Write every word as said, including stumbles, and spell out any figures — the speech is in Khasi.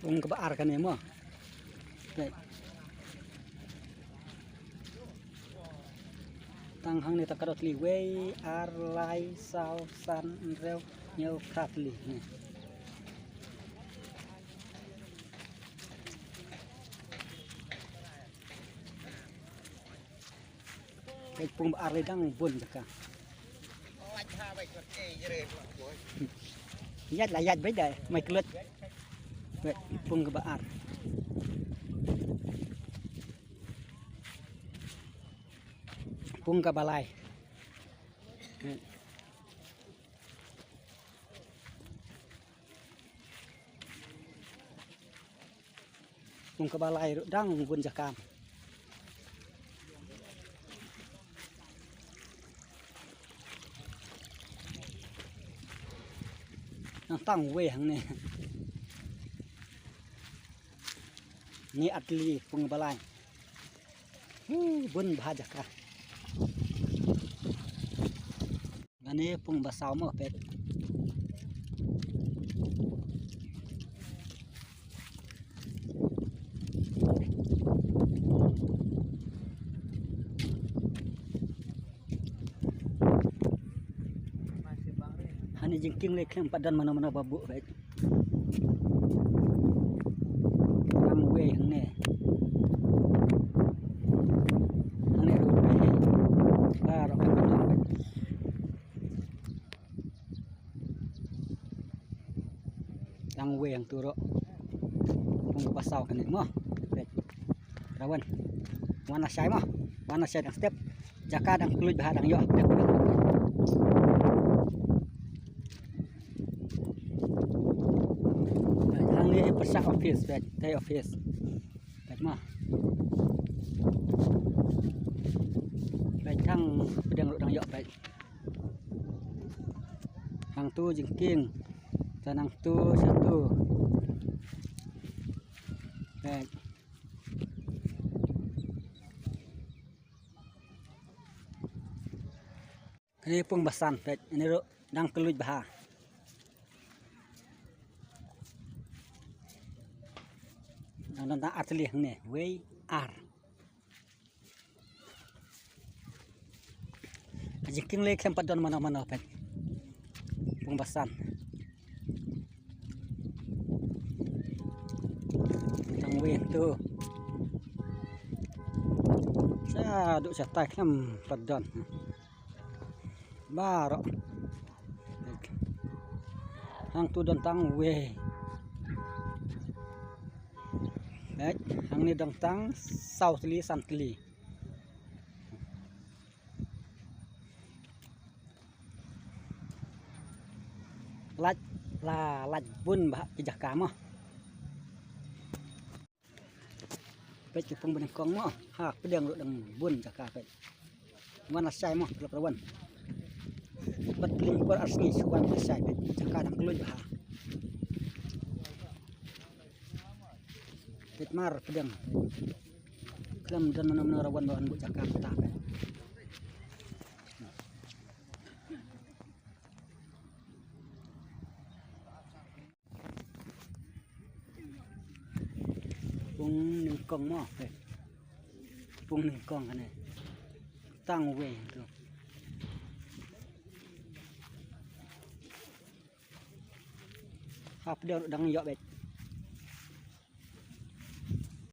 Pung kaba ar kane mo. Peit. Tang hangne tang ka dor tylli, wei, ar, lai, saw, san, hynriew, hynñiew, khat tylli ne. Peit pung ba ar lei dang bun jaka. Ïaid la ïaid beit da mai klut. Peit pung kaba ar. Pung kaba lai. Pung kaba lai ruh dang bun jaka. Nang tang wei hangne. Ni ar tylli pung kaba lai. Hu, bun bha jaka. Kane pung ba saw mo, peit. Hangne jingkieng lei khlem pat don mano mano ba buh, peit. Tang wei hangne. Hangne ruh wei. Baroh khlem pat don. Tang wei hangtu ruh. Pung ba saw kane mo. Peit. Rawan. Wan la shai mo. Wan la shai dang step. Jaka dang kylluid bha, dang ïoh. Peit. Hangne pyrshah office, peit. Te office. Peit mo. Peit hang pdeng ruh dang ïoh, peit. Hangtu jingkieng. Te nangtu shatu. Peit. Kane pung ba san, peit, kane ruh dang kylluid bha. Dang don tang ar tylli hangne, wei, ar. Jingkieng lei khlem pat don mano mano, peit. Pung ba san. Tang wei tu. Shaduh shatai khlem pat don. Baroh. Hangtu don tang wei. Peit, hangne don tang saw tylli, san tylli. Lait, la, lait bun bha ki jaka mo. Peit ki pung ba nyngkong mo. Ha, pdeng ruh dang bun jaka, peit. Wan la shai mo, khlem pat wan. Bad pdeng por ar sngi shu wan la shai, peit. Jaka dang kylluid bha. Peit mar pdeng. Khlem don mano mano ruh wan ba wan buh jaka mynta, peit. Pung nyngkong mo, eh. Pung nyngkong kane. Tang wei tu. Hap dang, dang ïoh, peit.